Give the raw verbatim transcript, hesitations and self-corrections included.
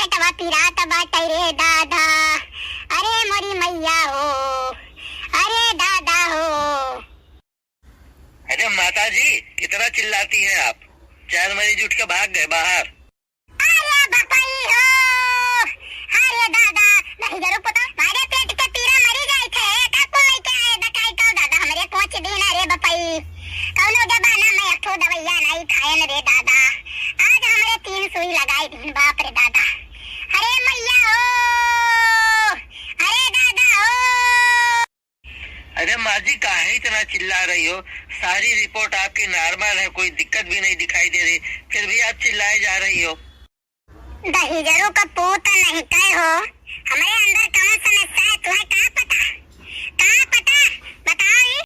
पेटवा पिरात बाटे रे दादा, अरे मोरी मैया हो, अरे दादा हो। अरे माता जी, कितना चिल्लाती हैं आप? चार मरीज उठ के भाग गए बाहर। अरे बपई हो, अरे दादा, दहिजरू पुता, मारे पेट के पीरा मरी जाई थे, का कुल लेके आए दकाई का दादा, हमरे पहुँच दिन, अरे बपई, कौनो जमाना में एक ठो दवैया नहीं खाएन रे दादा, आज हमरे तीन सुई लगाई दिन, बाप रे दादा, अरे मैया हो, अरे दादा हो। अरे माँ जी, काहे इतना चिल्ला रही हो? सारी रिपोर्ट आपकी नॉर्मल है, कोई दिक्कत भी नहीं दिखाई दे रही, फिर भी आप चिल्लाए जा रही हो। दहिजरू का पूत नहीं कहे हो, हमरे अंदर कौन समस्या है, तुम्हें का पता? का पता? बताओ ही।